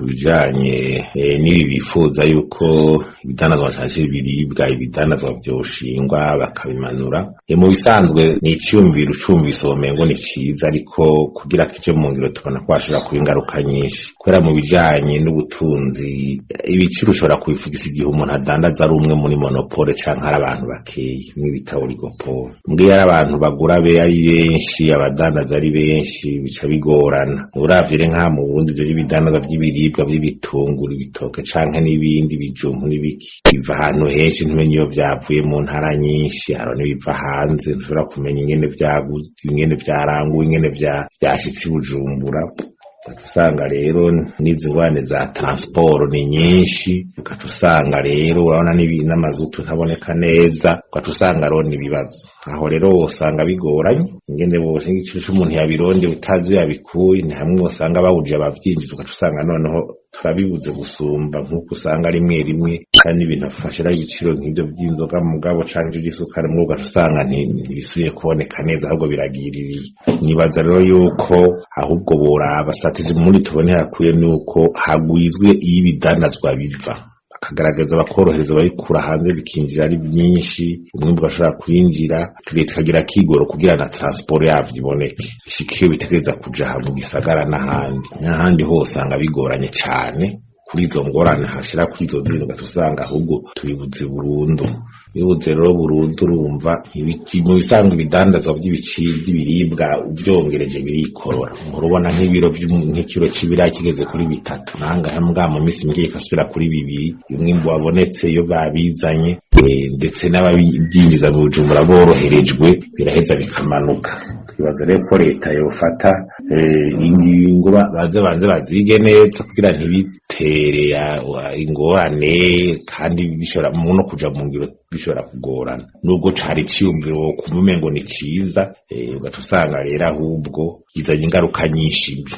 Ku bijanye n'ibi bifuza yuko ibidandazwa canke ibiribwa, ibidandazwa vyoshingwa bakabimanura, mu bisanzwe ni iciyumviro ucumvise womengo ni ciza, ariko kugira kije mu ngiro tubona ko hashobora kuba ingaruka nyinshi, kubera mu bijanye n'ubutunzi ibiciro ushobora kubifugisa igihe umuntu adandaza ari umwe muri monopole canke ari abantu bakeyi, bimwe bita oligopole. Mbwiyo ari abantu bagura be ari benshi, abadandaza ari benshi, bica bigorana. Uravye rero nka mu Burundi, ivyo by'ibidandaza by'ibiribwa, by'ibitunguru, ibitoke canke n'ibindi bijumbu n'ibiki, biva ahantu henshi, ntumenye iyo vyavuye, mu ntara nyinshi. Hariho n'ibiva hanze, ntushobora kumenya ingene vyaguze, ingene vyaranguwe, ingene vyashitse i Bujumbura. Ugaca usanga rero n'izi ngorane za transport ni nyinshi, ugaca usanga rero urabona n'amazutu ntaboneka neza, ugaca usanga rero n'ibibazo. Aho rero wosanga bigoranye ingene boshinga igiciro c'umuntu yabirondeye utazi iyo yabikuye. Ni hamwe wosanga bawuje abavyinjiza, ugaca usanga noneho turabibuze gusumba, nk'uko usanga rimwe rimwe hari n'ibintu afashiraho ibiciro nk'ivyo vy'inzoga mugabo canke ivy'isukari, mugabo ugaca usanga ntibisubiye kuboneka neza, ahubwo biragiririye. Nibaza rero yuko ahubwo boraba stratégie muri tubone hakwiye nuko hagwizwe iyo ibidandazwa biva, bakagaragaza bakorohereza ababikura hanze bikinjira ari byinshi, umwimbu ugashobora kwinjira, leta ikagira akigoro kugira na transport yavyo iboneke, ishike iyo bitegereza kuja aha mu gisagara n'ahandi n'ahandi hose. Usanga bigoranye cane kuri izo ngorane hashira kuri izo zindi, ugaca usanga ahubwo tubibuze burundu. Bibuze rero burundu, urumva mu bisanzwe ibidandazwa by'ibiciro by'ibiribwa uvyongereje birikorora. Urabona nk'ibiro nk'ikiro c'ibiraya kigeze kuri 3 nangahe, mbwa mu minsi mike kigasubira kuri 2, umwimbu wabonetse iyo babizanye, ndetse n'ababyinjiza mu Bujumbura boroherejwe, biraheza bikamanuka. Twibaza rero ko leta yofata ingingo, baze banze bazige neza kugira ntibitere ingorane, kandi bishobora no kuja mu ngiro bishobora kugorana, nubwo cari iciyumviro kumva umengo ni ciza, ugaca usanga rero ahubwo kizanye ingaruka nyinshi mbi.